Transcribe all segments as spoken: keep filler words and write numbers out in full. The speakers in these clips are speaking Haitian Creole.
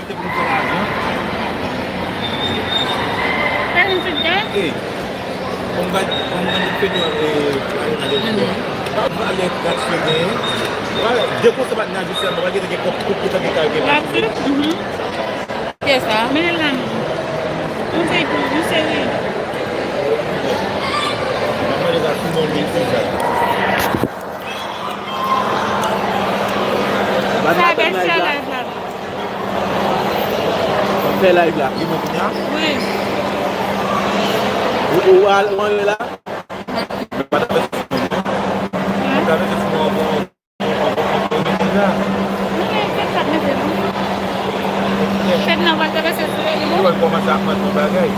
Se pou nou fè lajan. Fè nou tout de. Ey, kòm gad, kòm gad fè nou, eh, ale nan lespò. Pa valè gad fè genyen. Valè, de konsa pa t nan ajou sèlman, pa gentan gen kòb, kòb, kòb, kòb, kòb, kòb. Ki sa? Men la non. Nou se pou, nou se wi. Mwen mande sa sou non de Suzanne. Sa bèl chè la, sa. Fè live la. Wi. Ou, ou al, ou anle la? Hum. Fèt nan pral travèse sou li, bon. Yo wè l kòmanse ap mande yon bagay.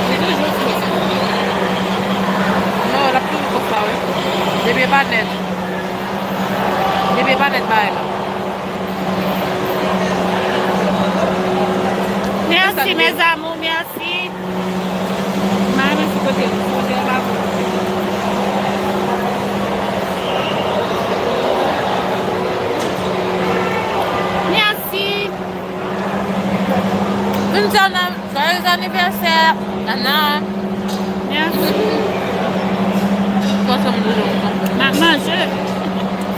Li toujou sou. Non, l ap toujou konsa, wi. Depi e pa nèt. Depi e pa nèt bagay la. Merci, mes amours, merci. Mwen renmen sou kote, sou kote anba kou. Mèsi. Vin di w nan joyeux anniversaire, Ana. Mèsi. Kòman w ye? M ap manje.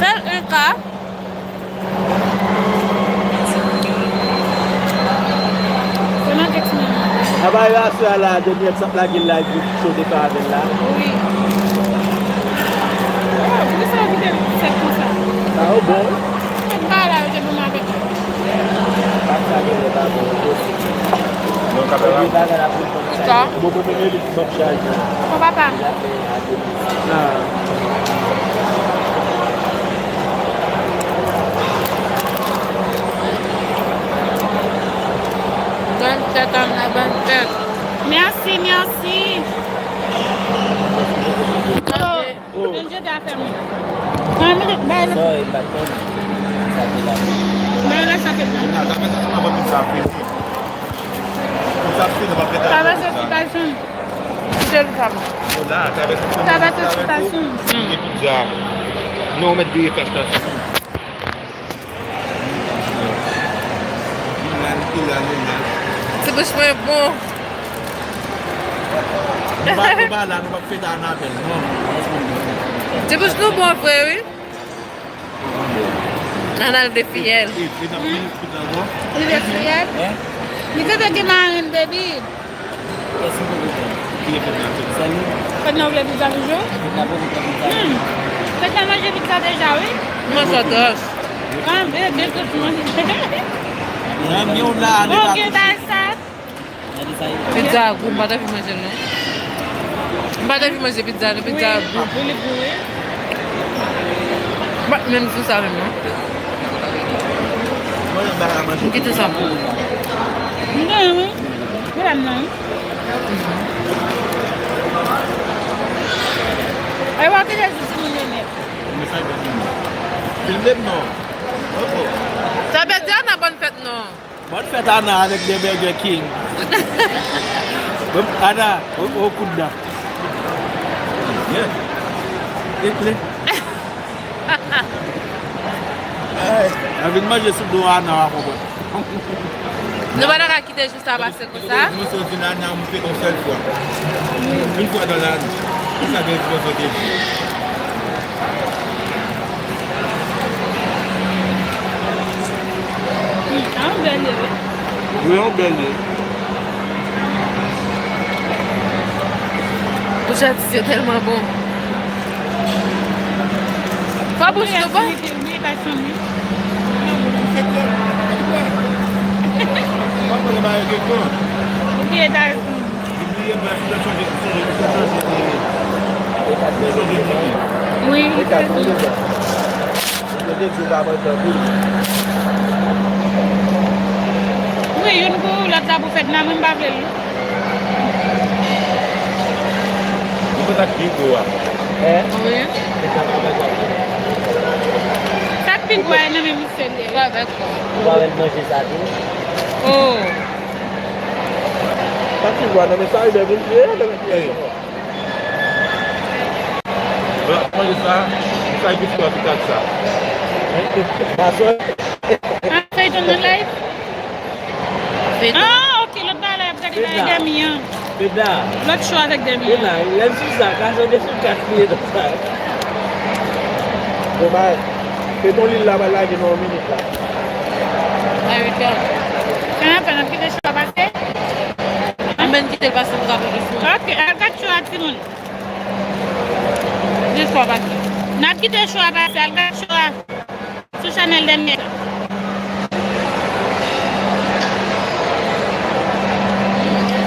Fè l yon ka. Apa e aswè a la, Daniel t ap lage live pou chofe pa avè l la? Wi. Oh, poukisa w kite l fèt konsa? A, ou bon, wi. Tout bagay la, yo te bon avèk li. Sa k genyen pa bon, wi. Epi bagay la pou l bon. Sa? Bon, bon, bon, bon, bon, chaje. Bon, papa. Ah. Bòn fèt, Ana, bòn fèt. Mèsi, mèsi. Oh. Bondye te a fè mwen. An minit, bay la. Sorry, m pa t konnen sa te la. Bay la, sa te la. Sa fè sa, se pa bon, sa fè. Travèse Ti Tayson. Kite l sa. Travèse Ti Tayson. Gen pizza. Non, ou mèt vire fèt la. Ti bouch mwen bon. Nou pa, nou pa la, nou pa fete Anabèl, non. Ti bouch nou bon vre, wi. Ann al de fiyèl. Li de fiyèl? Li te te gen marenn, baby. Fèt nan ou vle pizza toujou? Hmm. Fèt nan manje pizza deja, wi. Mwen sot ròch. Ah, bebe, tout manje. Nan mi w la, ale pa touche. Pizza a gou, m pa t anvi manje l non. M pa t anvi manje pizza non, pizza a gou. Wi, li gou, wi. M pa t menm sou sa menm non. M kite sa pou ou. M gen, wi. Medam nan, wi. Ay, w ap kite sou timoun yo nèt. Filme m non. Sa vle di Ana bòn fèt non. Bòn fèt Ana avèk de Burger King. Ana, o, o kout dan. Eple. Ay, anvi manje sou do Ana, w a konprann. Nou pa ta ka kite jou sa pase konsa. Mwen soti la, nan m fè yon sèl fwa. Yon fwa nan lane. Sa gen yon soti. Sa yon bèl ye, wi. Wi, yon bèl ye. Bouch atis yo tèlman bon. Fò bouch nou bon. Ou bliye Tyson, wi. Ou bliye Tyson. Wi. Wi, youn pou lòt la pou fèt nan, mwen m pa vle l. Li konn sa k pi gwo a. Wi. Sa k pi gwo a nan men misye li ye. Ou pa wè l manje sa tou? Oh. Sa k pi gwo a nan men sa, li bèl pou l ye, nan men misye. Mwen ap manje sa, sa e pi fò ki kat sa. Masonn. An feyton Ah, ok, lòt bagay la y ap gade la e Demi an. Lòt show avèk Demi an. Lè m sou sa, ka jwenn sou kat li ye nan sa. Bon, bay. Feyton Lil la pral lage nan yon minit la. A uit è. Sa n ap fè, n ap kite show a pase? Anben kite l pase pou gade sou. Ok, al gad show a timoun. Kite show a pase. N ap kite show a pase, al gad show a sou chanèl Demi.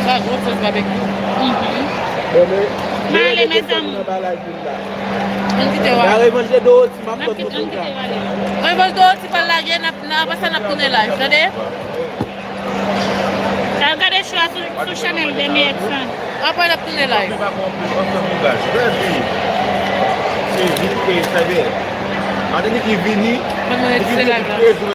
Sa gwo sòs babekyou. Mhm. Bon, men, male, mezanmi. Ann kite w ale. Revanj de Dorothy, m ap tann nou tout tan. Revanj Dorothy pral lage, n ap, n ap, apre sa n ap tounen live, tande? Al gade show a sou, sou chanèl Demi X lan. Apre n ap tounen live. Mwen mwen se live la.